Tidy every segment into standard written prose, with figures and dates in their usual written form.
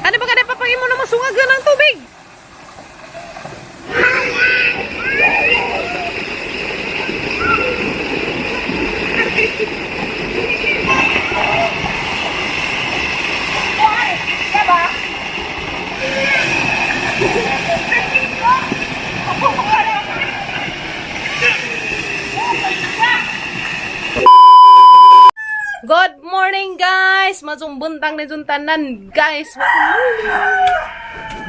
Ano ba kada papagin mo na masungag ng tubig? Good morning, guys! Mazumbundang na yung tanan, guys!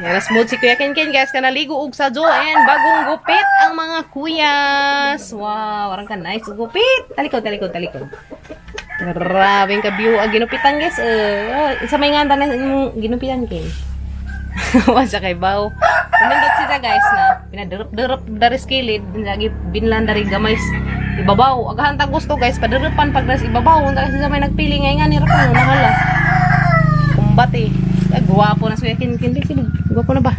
Yan, smooth si Kuya Kenken, guys. Kanaligo og sa and bagong gupit ang mga kuyas. Wow, warang ka nice gupit. Talikod, talikod, talikod. Grabing ka-view ang ginupitan, guys. Sa may nga tanan imong ginupitan, Ken. Wa sa kay baw. Pumindot siya, guys, na pinaderep-derep dari kilid, lagi binlan dari gamay ibabaw. Agahan ta gusto, guys, paderepan pag das ibabaw. Unta kasi sa may nagpili ngay nga ni ra ko nahala. Kumbate. Ay, guwapo na suya kin kin. Sige, guwapo na ba?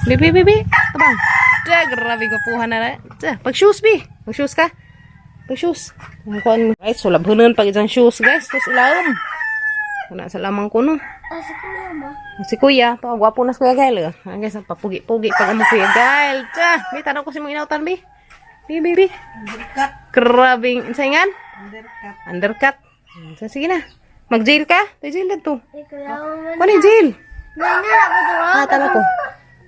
Bibi, bibi. Tabang. Tiya, grabe gwapuhan na. Tiya, pag shoes bi. Pag shoes ka. Pag shoes. Ang kuan. Right, so labhunon pag isang shoes, guys. Tapos ilawom. Wala sa lamang ko no. Ah, si kuya ba? Si kuya, to, gwapo na si Kuya Gail. Eh. Ah, guys, papugi-pugi pag mo Kuya Gail. Tiya, may tanong ko si mong inautan, bi. Bi, bi, bi. Undercut. Grabing, insaingan? Undercut. Undercut. So, sige na. Mag-jail ka? Tayo jail na to. Ay, kuya mo man. Kuan yung jail? Nay, na ako to. Ah, tala ko.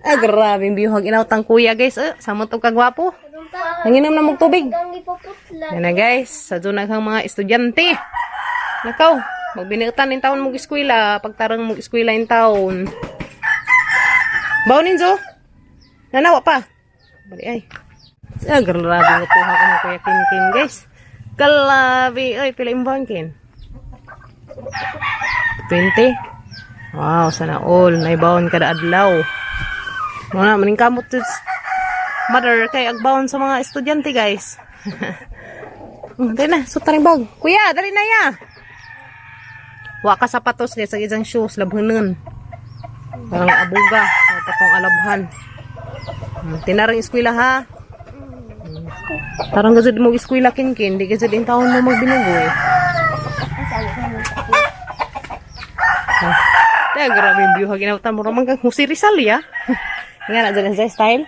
Ah, grabe yung biyuhag inautang kuya, guys. Eh, samot og kagwapo. Nanginom na mong tubig. Ang ipaputla. Yan na, guys. Sa doon ang mga estudyante. Nakaw, magbiniutan in taon mong eskwela. Pagtarang mong eskwela in taon. Baon ninzo? Nanawa pa. Bali ay. Ah, grabe nga po ako ng Kuya Kinkin, guys. Kalabi. Ay, pila yung baon, Kin? 20. Wow, sana all. Naibaon kada adlaw. Muna, maning kamot tis mother kay agbaon sa mga estudyante, guys. Dali na, suot na rin bag. Kuya, dali na ya. Wa ka sapatos guys, sa isang shoes, labhanon. Parang abuga, sa patong alabhan. Tinarang eskwela ha. Tarang gazud mo eskwela kinkin, di gazud in taon mo magbinugoy. Ah, grabe yung view haginawtan mo ramang kang Jose Rizal ya. Nga na dyan sa style.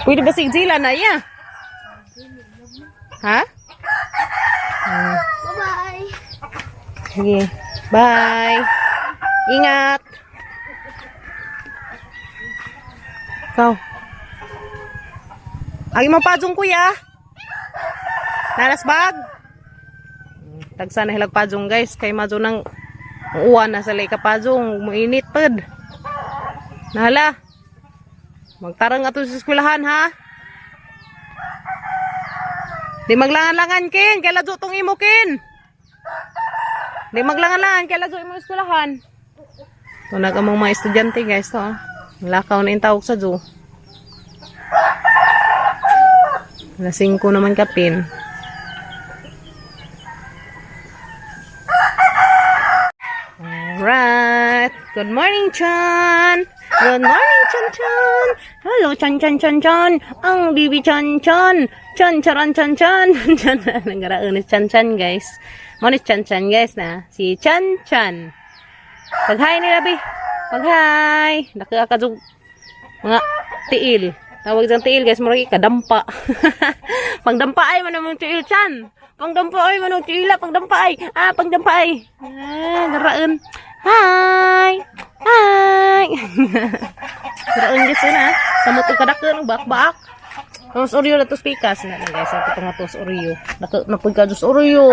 Pwede ba si Zila na iya? Ha? Bye-bye. Sige. Bye. Ingat. Ikaw. Agi mo pajong kuya. Nanas bag. Tagsa na hilag pajong guys kay majo nang uwan na sa lay ka pajong muinit pud. Nahala. Magtarang ato sa eskwelahan ha. Di maglangan-langan kin, kay ladyo tong imo kin. Di maglangan-langan, kay ladyo imo eskwelahan. Tunag among mga estudyante guys to ah. Lakaw na yung tawag sa zoo. Alas 5 naman kapin. Alright. Good morning, Chan. Good morning, Chan Chan. Hello, Chan Chan Chan Chan. Ang bibi Chan Chan. Chan Charan Chan Chan. Chan. Nagaraon ni Chan Chan, guys. Mo ni Chan Chan, guys, na. Si Chan Chan. Pag-hi nila, bi. Pag-hi. Nakakadug mga tiil. Tawag dyan tiil, guys. Murag kadampa. Pagdampa ay manamong tiil, Chan. Pangdampa ay manong tiila. Pangdampa ay. Ah, pangdampa ay. Ah, garaan. Hi. Hi. Garaan guys na. Samot og kadakon baak-baak. Tapos Oreo na to spikas na lang guys. Ako nga tos Oreo. Naka napud ka dos Oreo.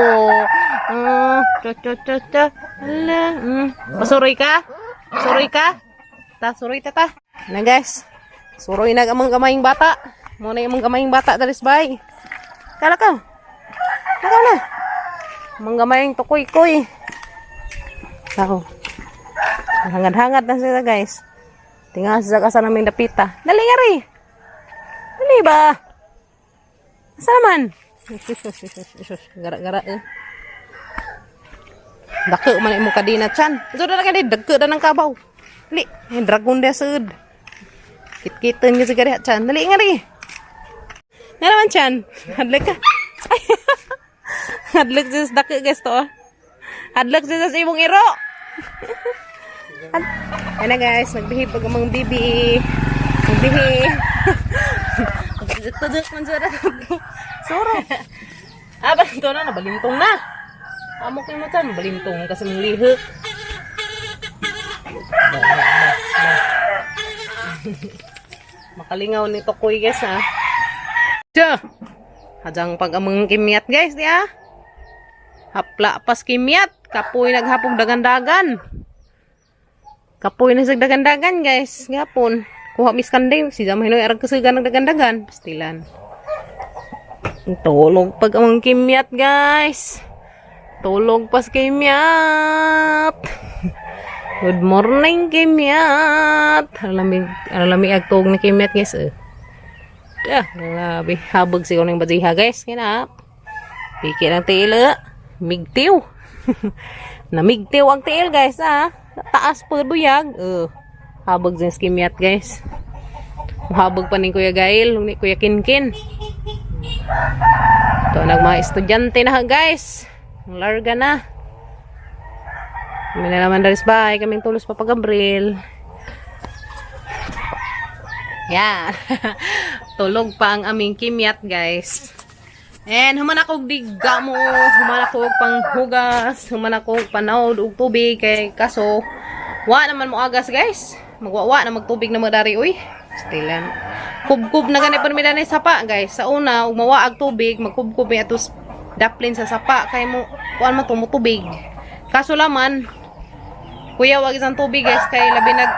Ah, cha cha cha cha. Ala. Pasuroy ka? Suroy ka? Ta, suroy ta ta. Na guys. Suroy na among gamayng bata. Mo na imong gamayng bata dalis bay. Kala ka. Kala na. Among gamayng tukoy-koy. Ako. Hangad-hangad na sila guys. Tinga sa kasa namin dapita. Dali nga ri. Dali ba? Asa naman? Gara-gara eh. Dako man imo kadina chan. So na kani dagko na ng kabaw. Dali, may dragon dia sud. Kitkitan ka sa gari chan. Dali nga ri. Nga naman chan. Hadlok ka. Hadlok siya sa dako guys to. Ah. Hadlok siya sa imong iro. Ayan na guys, nagbihib pag amang bibi. Nagbihib. Tudok man sa Suro. Ah, ba ito na, nabalintong na. Amo ko mo tan, balintong kasi mong lihok. Ba, ba, ba, ba. Makalingaw nito kuy guys ha. Tiyo. Hadang pag amang kimyat guys, di ah. Hapla pas kimyat. Kapoy naghapog dagan-dagan. Kapoy na sa dagan-dagan guys. Gapon. Kuha mis kanding. Si Jamay Hinoy arag kasugan ng dagan-dagan. Pastilan. Tulog pag amang kimyat guys. Tulog pas kimyat. Good morning, Kimyat. Alamig, alamig ag tuog ni Kimyat guys. Eh. Ah, grabe. Habag siguro ng badiha guys. Kina. Piki ng tiil. Eh. Migtiw. Namigtiw ang tiil guys ah. Taas pa buyag. Eh. Habag din si Kimyat guys. Habag pa ni Kuya Gail, ni Kuya Kinkin. Ito nag mga estudyante na guys. Ang larga na. Kami na naman daris bahay. Kaming tulos Papa Gabriel. Yan. Tulog pa ang aming kimyat, guys. And human ako digga mo, human ako panghugas, human ako panawd og tubig kay kaso wa naman mo agas guys. Magwawa na magtubig na magdari uy. Stilan. Kubkub na gani permi danay sapa guys. Sa una ug mawa ag tubig, magkubkub mi atos daplin sa sapa kay mo kuan man tumutubig. Kaso laman kuya wag isang tubig guys kay labi nag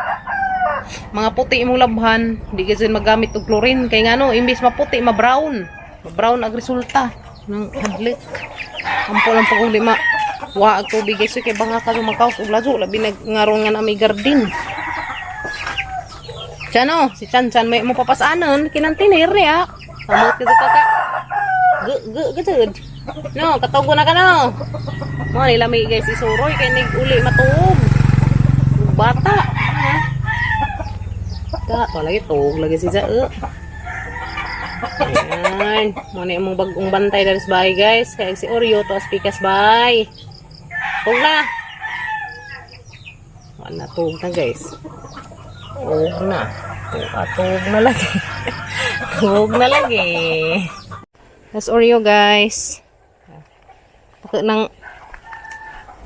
mga puti imong labhan, di kasi magamit og chlorine kay ngano imbis maputi ma-brown. Ma-brown ang resulta ng hadlik. Ampo lang pag uli ma wa ag tubig guys kay banga ka makaus og lazo labi nag ngaron nga na may garden. Chano, si Chan Chan may mo papasanon kinantinir niya. Samot ka sa kaka. Gu gu gud. No, katugo na ka no. Mo nila may guys isuroy kay nig uli matuog. Bata. Ha? Ka, to lagi tuog lagi si Jae. Ayan. Mo na imong bagong bantay dari sa bahay guys. Kay si Oreo to pikas bay. Tuog na. Wala tuog na guys. Tuog na. Tuog, ah, tuog na lagi. Tuog na lagi. That's Oreo guys. Paki ng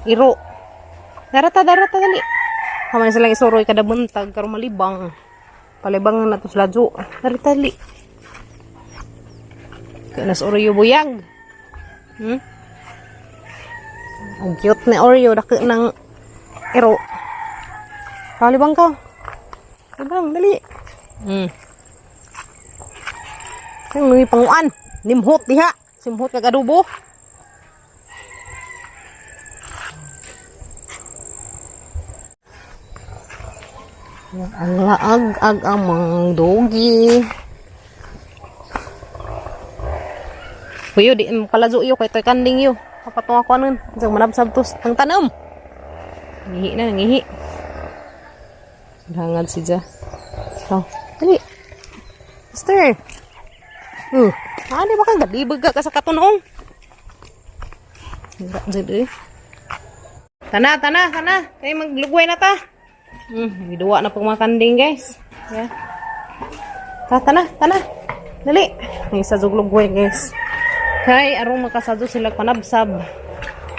iro. Darata, darata, dali. Kamay silang isuroy kada buntag karon malibang. Palibang na to sila jo. Darata, dali. Kaya nas Oreo buyag. Ang cute ni Oreo dako ng iro. Palibang ka. Palibang, dali. Ang mga panguan. Nimhot diha. Simhot kag adobo. Ang laag ag amang dogi. Kuyo, di palazo iyo kay toy kanding iyo. Kapatong ako anon. Diyan manabsab tos ang tanom. Ngihi na, ngihi. Hangad si Ja. Oh, dali. Mister. Ano ba kang galibag ka sa katunong? Dili. Tana, tana, tana. Kay maglugway na ta. Giduwa na pong mga kanding, guys. Yeah. Ta, tana, tana. Dali. May isa jug lugway, guys. Kay arong makasadyo sila panabsab.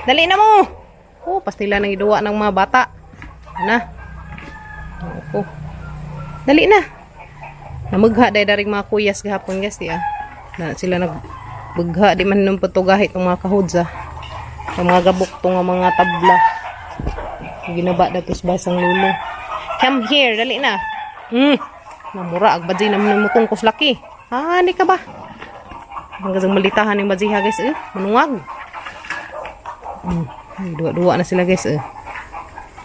Dali na mo. Oh, pastila nang giduwa ng mga bata. Na. Ako. Dali na. Namugha day daring mga kuyas gahapon guys di ah. Na sila nagbugha di man nung patugahit ng mga kahudza. Ang mga gabok to nga mga tabla. Ginaba datos basang lulo. Come here, dali na. Namura ag badzi naman mo tungkos laki. Ah, di ka ba? Hanggang malitahan yung badzi ha guys eh. Manungag. Duwa-duwa na sila guys eh.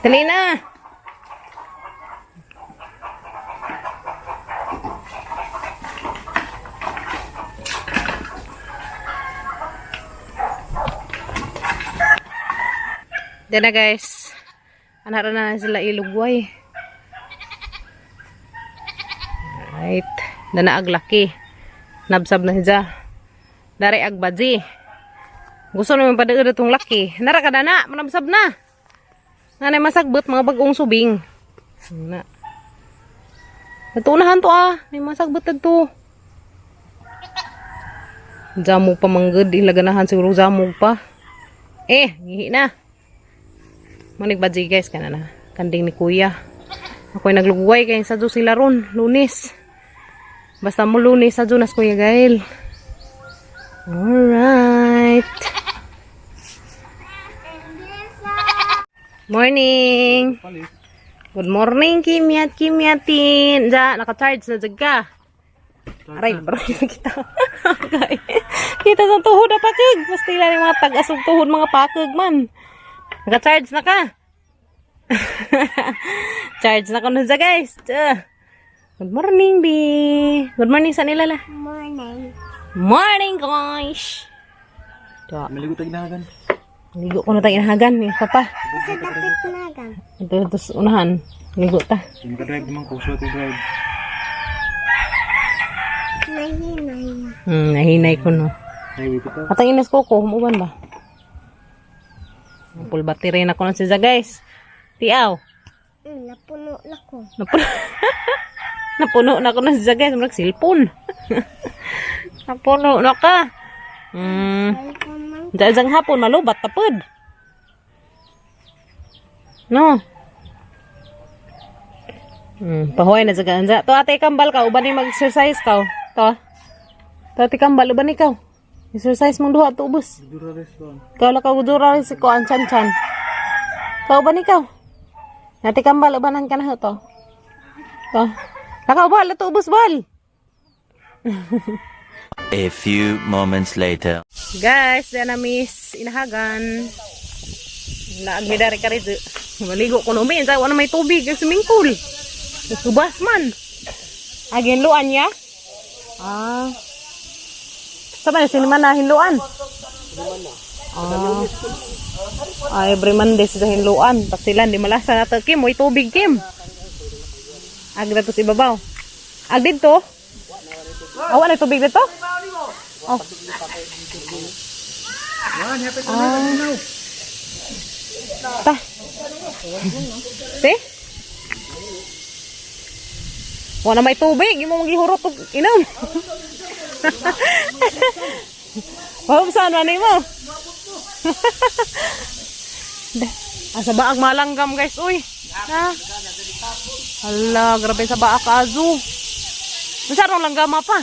Dali na. Diyan na guys. Anara na sila ilugway. Right. Dana aglaki. Nabsab na siya. Dari agbaji. Gusto naman pa itong laki. Nara ka dana. Manabsab na. Nanay masagbot mga bagong subing. Na. Natunahan to ah. May masagbot to. Zamog pa manggod. Ilaganahan siguro zamog pa. Eh, ngihi na. Manig badzi guys, kana na. Kanding ni kuya. Ako'y naglugway kay sa sila ron, Lunes. Basta mo Lunes sa nas Kuya Gael. Alright. Morning. Good morning, Kimyat, Kimyatin. Ja, naka-charge na jud ka. Aray, bro, kita. Okay. Kita sa tuhod na pakig. Pastila ni mga tag-asog tuhod, mga pakig man. Naka-charge na ka. Charge na ko na siya, guys. Tsa. Good morning, B. Good morning sa nila la. Morning. Morning, guys. Tsa. Maligo tayo ginahagan. Ligo ko na tayo inahagan ni Papa. Sa dapit nagan. Ito, ito, sa unahan. Ligo ta. Yung makadrive naman ko, so drive. Nahinay. Nahinay ko no. Highway pa to. Atang inas ko ko, humuban ba? Full battery na ko na siya, guys. Tiaw. Napuno na ko. Napuno. Napuno na ko na siya, guys. Murag cellphone. Napuno na ka. Cellphone man. Diyan hapon, malubat tapod. No. Pahuay na sa ganza. To ate kambal ka, uban ni mag-exercise ka. To. To ate kambal, uban ikaw. Exercise mong duha to ubos. Dura res ba? Ikaw lang ka gudura rin si Kuan Chan Chan. Ikaw uban ikaw. Ate kambal, ubanan ka na ho, to. To. Nakaw bal, to ubos bal. A few moments later. Guys, diyan na miss inahagan. Laag mi dari ka rito. Maligo ko numi. Sa wala may tubig ang swimming pool. Subas man. Agin luan niya? Ah. Sa ba sinima na hinluan? Ah. Ah, every Monday sa hinluan. Pasilan di malasa na to. Kim, may tubig Kim. Ag dato sa ibabaw. Ag dito? Awa na tubig dito? Oh. Ta. See? Wala may tubig. Yung mga gihurot og inom. Wow, saan man mo? Asa baag malanggam guys, uy. Ha? Hala, grabe sa baak azu. Unsa rong langgama pa?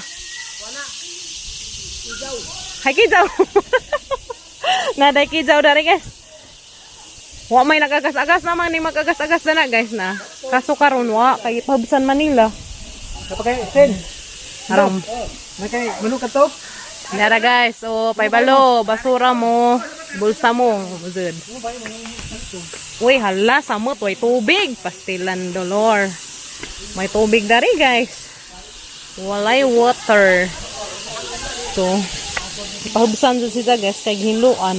Hay kijaw. Naday kijaw dari guys. Wa may nagagas-agas naman ni magagas-agas na na guys na. Kaso karon wa kay pabsan Manila. Kapag kayo, Sen! Aram. Na kay, malukat to? Nara guys, so paybalo, basura mo, bulsa mo, zud. Uy, hala, samot, way tubig. Pastilan dolor. May tubig dari guys. Walay water. So, pahubsan jud siya guys kay hinluan.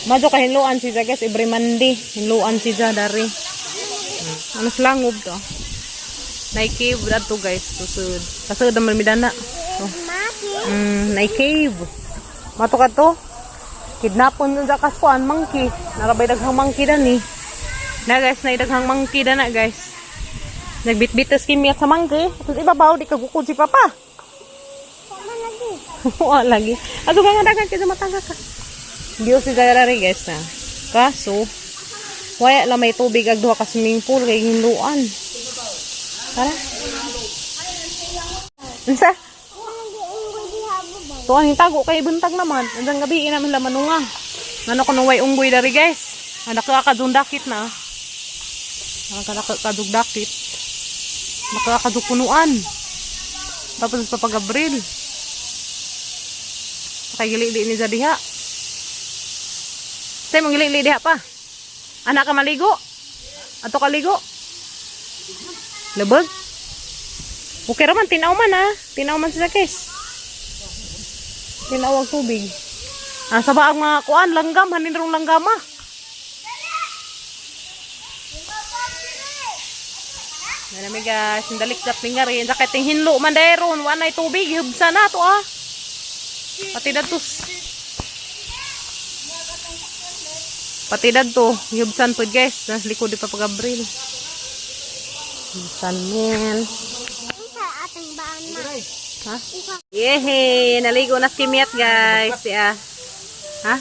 Madyo ka hinluan siya guys every Monday. Hinluan siya dari. Ano slangob to? Nay cave to guys. Susud. Kasud naman midana. So, Maki. Nay cave. Mato ka to. Kidnapon dun sa kaskuan, monkey. Narabay daghang monkey dan eh. Na guys, na daghang monkey dan na guys. Nagbitbit tas kimiyat sa monkey. Tapos ibabaw, di kagukod si papa. Sama lagi. Wala lagi. Aso ka nga dagan kasi matangga ka. Diyo si Zara guys na. Kaso, wala lang may tubig ag duha ka swimming pool kay hinluan. Tara. Unsa? Lagi unggoy diha ba? To ang tago kay buntag naman. Andang gabi ina man lamanunga. Ngano ko way unggoy dari guys. Anak ka dakit na. Anak ka dakit. Nakakadug punuan. Tapos sa Papa Gabriel. Kay gili-li ni diha. Say mong gili-li diha pa. Anak ka maligo. Ato ka ligo. Labag. Okay raman, tinaw man ah. Tinaw man sila guys. Tinaw ang tubig. Ah, sa baang mga kuan, langgam, hanin rong langgama. Marami guys, ang dalik nga rin. Sakit ting hinlo man dairon, wala tubig, hubsa na to ah. Pati datos. Pati dadto, hubsan po guys, nas likod di pa Gabriel. Salmon. Unsa atong baon ma? Ha? Yehey! Naligo na si Kimiat, guys. Yeah. Ha?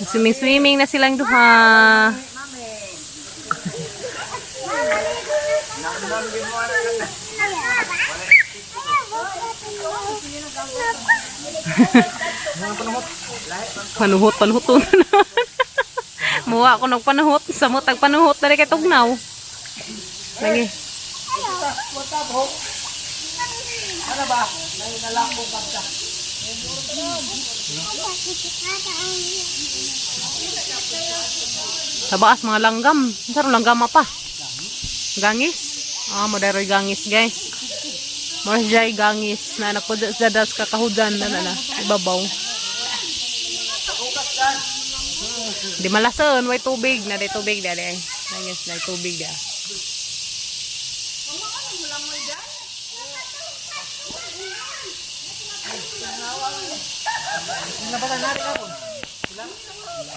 Swimming-swimming na silang duha. Panuhot, panuhot na naman. Muwa ako ng panuhot. Samot ang panuhot. Dari kay tugnaw. Lagi. Sa baas mga langgam. Saro langgam pa. Gangis. Ah, mo gangis, guys. Mo jay gangis na nagpuda sa das kakahudan na na na ibabaw. Di malason, way tubig na di tubig dali ay. Gangis na tubig da.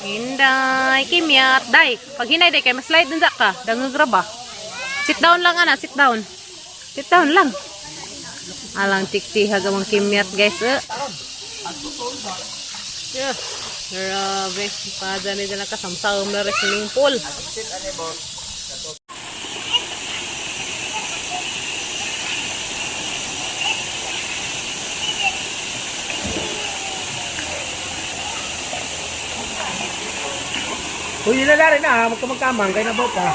Inday, kimyat, day. Pag hinay day kay mas slide dun sa ka, dangag ra ba? Sit down lang ana, sit down. Sit down lang. Alang tiktihag ang kimyat, guys. Eh. Yeah. Grabe, pada ni dala kasamsam na rin swimming pool. Uy, yun na rin na, magkamagkamang, kaya nabaw pa.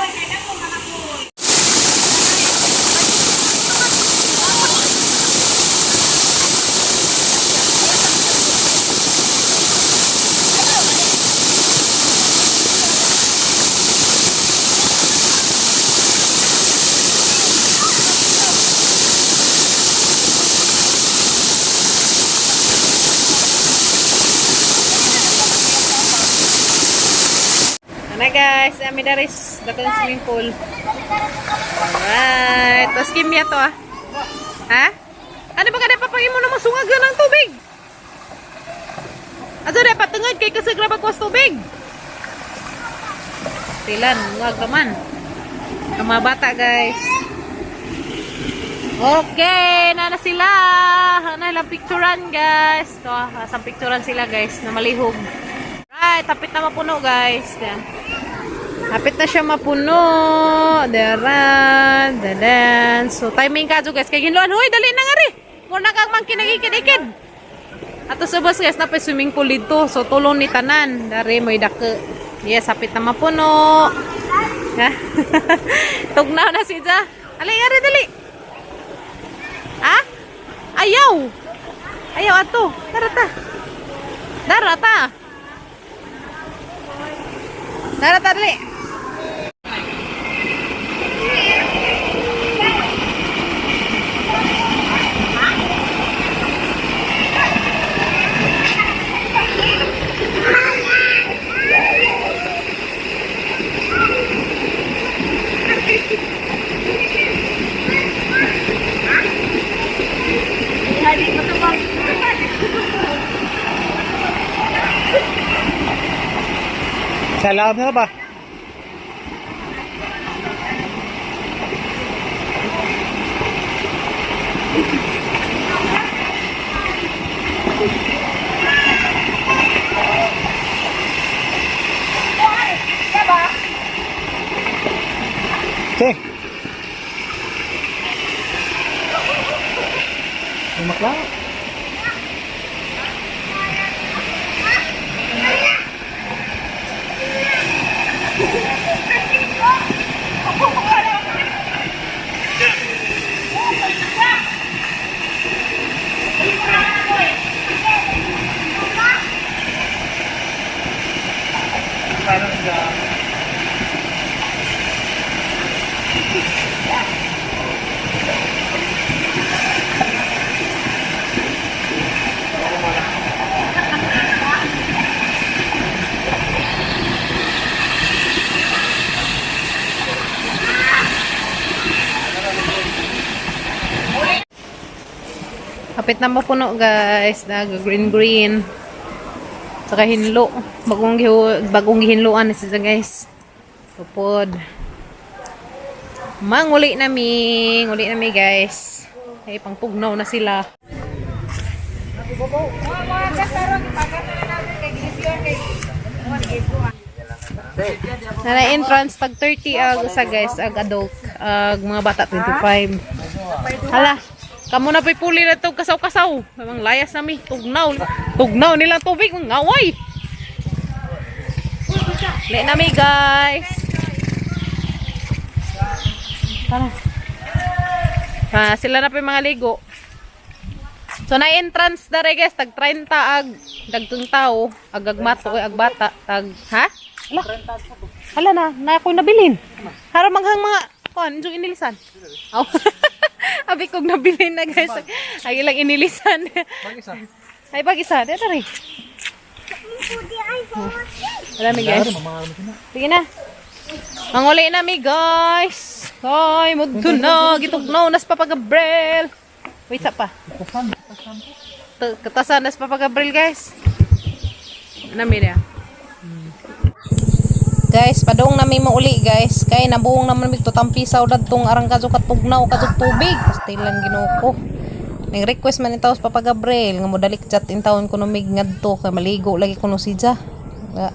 Ano guys, ami daris dakong swimming pool. Alright, tapos kimya to ah. Ha? Ano ba kada papangin mo na masungag ng tubig? Ato dapat tungod kay kasi grabe ko tubig. Pilan, wag ka man. Ang mga bata guys. Okay, na na sila. Ano lang picturean guys. To, asang picturean sila guys na malihog. Right, tapit na mapuno guys. Yan. Hapit na siya mapuno. Daran, dadan. So timing ka guys. Kay ginluan, huy, dali na nga ri. Muna kang mangkinagikid-ikid. Ato sa bus guys, napay swimming pool dito. So tulong ni tanan. Dari mo'y dako. Yes, hapit na mapuno. Ha? Tugnaw na siya. Alay, ari, dali. Ha? Ayaw. Ayaw ato. Tara ta. Dara ta. Tara ta, dali. Sa laab na ba? Okay. Lumakla. Parang sa Kapit na mapuno guys. Nag green green. Saka hinlo. Bagong gihinloan na siya guys. Tupod. Manguli nami, nguli nami, guys. Ay pangtugnaw na sila. Nana entrance tag 30 ag usa, guys, ag adult, ag mga bata 25. Hala, kamo na po'y puli na to kasaw-kasaw. Mang layas nami, tugnaw. Tugnaw nilang tubig, ngaway. Uli nami, guys. Tara. Ah, sila na po yung mga ligo. So na entrance dare, guys, tag 30 ag dagtong tao, ag agmato ag bata, tag ha? Hala. Hala na, na ako'y nabilin. Haro maghang mga kuan, yung inilisan. Aw. Abi kog nabilin na, guys. Ay ilang inilisan. Pag isa. Ay pag isa, dito rin. Wala mi, guys. Sige na. Manguli na mi, guys. Ay, mudto na. Gitugnaw nas Papa Gabriel. Wait sa pa. Katasan nas Papa Gabriel, guys. Nami niya. Guys, padung nami mo uli, guys. Kay nabuong naman mig tutampisaw dadtong arang kadto katugnaw kadto tubig. Pastilan, Ginoo ko. Nag-request man itaw sa Papa Gabriel nga modalik chat in taon kuno mig ngadto kay maligo lagi kuno siya. Nga,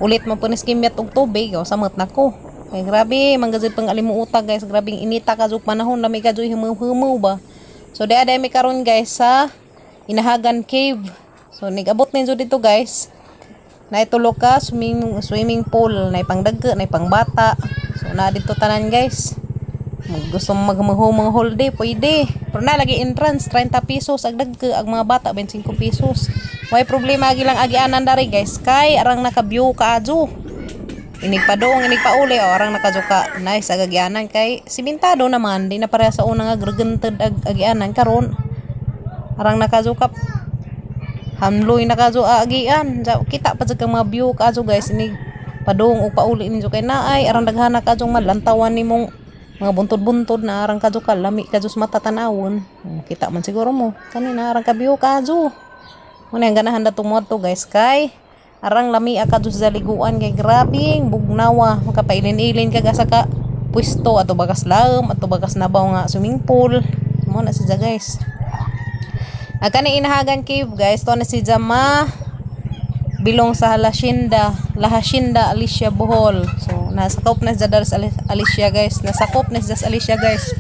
ulit man po ni skimyat og tubig, o samot nako. Kay grabe, manggazid pang alimuota, guys, grabing inita kadto panahon, lami kadto himuw-himuw ba. So di aday mi karon, guys, sa Inahagan Cave. So nigabot ninyo dito, guys. Naitulo ka swimming pool, na pangdagko, na pangbata. So na dito tanan, guys. Gusto mo magmaho mga whole day, pwede. Pero na lagi entrance 30 pesos ag dagko, ag mga bata 25 pesos. Way problema agi lang agianan dari, guys, kay arang naka-view kaadyo. Inig padong, inig pauli, o arang nakadyo ka nice ag agianan kay simentado naman, di na pareha sa una nga gragentad ag agianan karon. Arang nakadyo ka hamloy na kadyo aagian. Kita pa jud kang mga view kadyo, guys, inig padung o pauli ninyo kay naay arang daghana kadyo malantawan nimong mga buntod-buntod na arang kadyo ka lami kadyo sa mata tanawon. Kita man siguro mo kanina arang ka view kadyo. Muna ang ganahan na to, guys, kay arang lami kadyo sa liguan kay grabing bugnawa, makapailin-ilin ka gasa ka pwesto ato bagas laom ato bagas nabaw nga swimming pool mo na siya, guys. Ang kani Inahagan Cave, guys, to na si Jama bilong sa Halashinda, Lahashinda, Alicia, Bohol. So nasakop na siya dara sa Alicia, guys. Nasakop na siya sa Alicia, guys.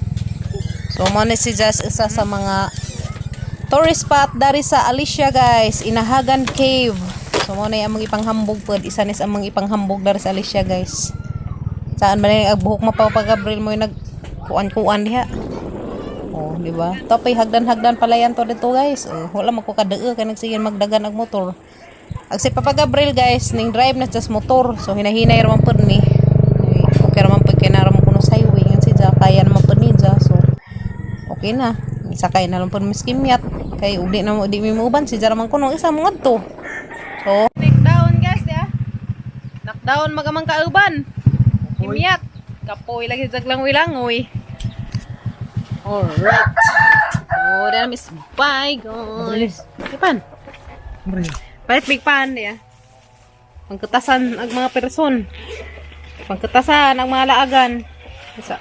So mo na si Jas isa sa mga tourist spot dari sa Alicia, guys, Inahagan Cave. So mo na yung among ipanghambog pod, isa ni sa among ipanghambog dari sa Alicia, guys. Saan man ang buhok mapapagabril mo yung nag kuan-kuan diha. Oh, di ba? Topoy hagdan-hagdan pala yan to dito, guys. Oh, wala magkukadee kay nagsigen magdagan og motor. Ag si Papa Gabriel, guys, ning drive na siya sa motor. So hinahinay ra man pud ni. Ay, okay ra man pud kay nara man kuno sa highway ngan si Ja, kaya naman pud ni Ja. So okay na. Sakay na lang pud mis kimyat kay uli na mo di mi muuban si Ja ra man kuno isa mo ngadto. So knockdown, guys, ya. Knockdown magamang kauban. Kimyat. Kapoy lagi jag langoy-langoy. Alright. So, that is bye, guys. Pan. Palit big pan, ya. Pangkutasan ang mga person. Pangkutasan ang mga laagan. Isa.